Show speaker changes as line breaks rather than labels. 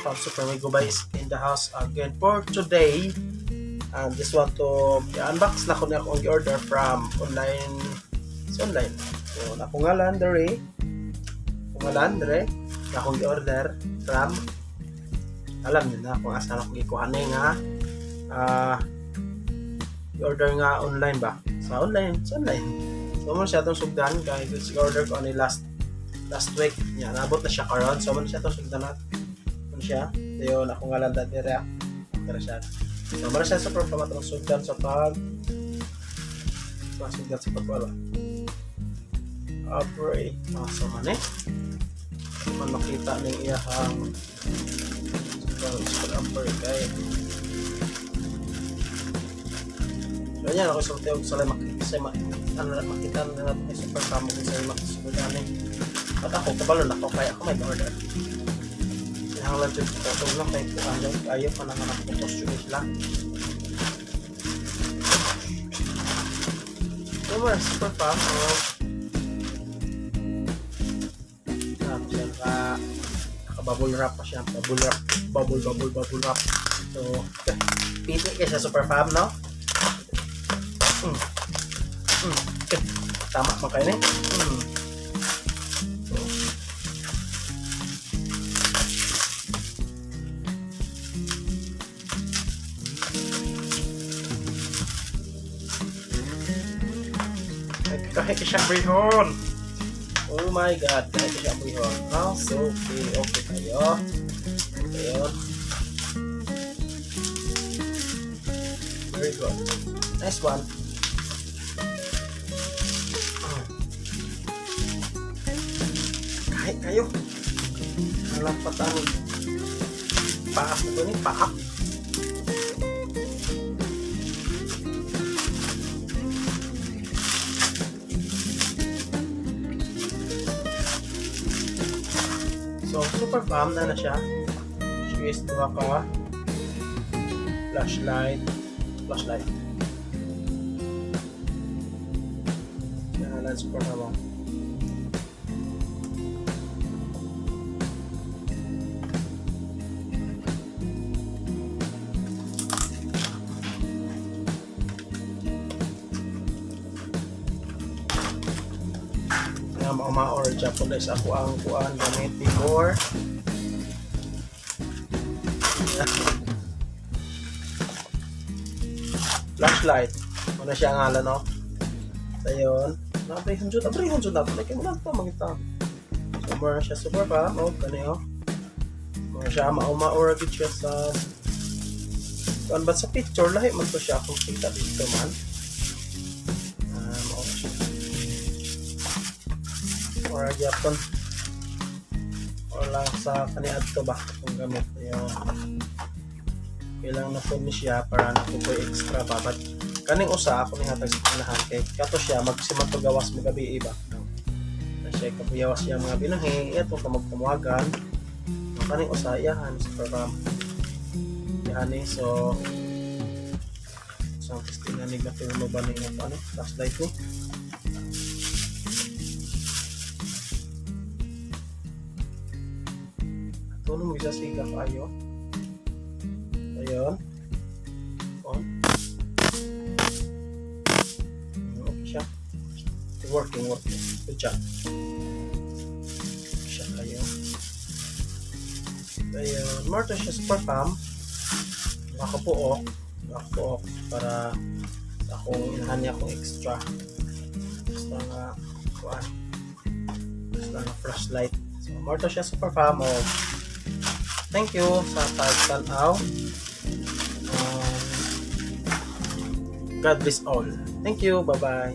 Fam Super Mega is in the house again for today. And this one to i-unbox na ko na akong order from online sa online. So, na akong ngalan dere. Akong ngalan dere. Na akong order from, alam niyo na kung asa na akong gikuha ni nga i-order nga online ba? Sa online, sa online. So, mo siya itong sugdan kay order ko ani last last week niya. Nabot na siya karon. So, mo siya itong sugdan na. Ano siya? Dayon ako nga lang diri. Pero siya. So, mo siya super pa matong sugdan sa pag sugdan sa pagwala. Upray. Ah, so man eh. Man makita ning iyahang super super upper kay. So, yan ako sulti og sa makita sa ano makita na natin kay super kamo kung sa makasugod ani. At ako kabalo na ako kaya ako may order. Kinahanglan jud ko so no kay kuan jud kayo pa na nga nagputos jud sila. So, more super fam oh. Ah, siya naka bubble wrap pa siya. Bubble wrap, bubble bubble bubble wrap. So, piti kay siya super fam, no? Eh, tama man kayo ni. So, ay, kahit siya brihon. Oh my God, kahit siya brihon. Ah, so okay, okay kayo. Ayun. Very good. Nice one. Kahit kayo. Alam pa tayo. Paak ko ni, paak. So, super fam na na siya. She is duha ka flashlight. Flashlight. Yan, super fam. Oh. Nga mauma or Japanese ako ang kuan gamit before. Flashlight. Muna siya ang ngalan, no? So, yun. Nabrihon jud, abrihon jud na. Kaya mo lang ito, magita. So, more siya super pa. Oh, kani, oh. More siya, mauma or gid siya sa kuan ba sa picture, lahi man to siya akong kita dito man. Ah, mao siya. Or gyapon. Or lang sa kaniadto ba kung gamit. Ayun. Kailangan na po ni siya para nakupoy extra ba. But kaning usa ako ni hatag sa unahan kay kato siya magsiman to gawas mo gabi iba. No. Na siya kapuyawas siya mga binuhi, ito ka magpamawagan. No, kaning usa iyahan sa program. Iyahan ni so so testing na ni mo ba ni nga ano flashlight ni. Ato mo isa siga kayo. Ayun. On. Okay siya. Working, working. Good job. Okay siya kayo. Ayun. More to siya super fam. Nakapuok. Nakapuok para sa akong inahan niya akong extra. Extra nga kuan. Extra nga flashlight. So, more to siya super fam. Oh. Thank you sa pagtanaw. God bless all. Thank you. Bye-bye.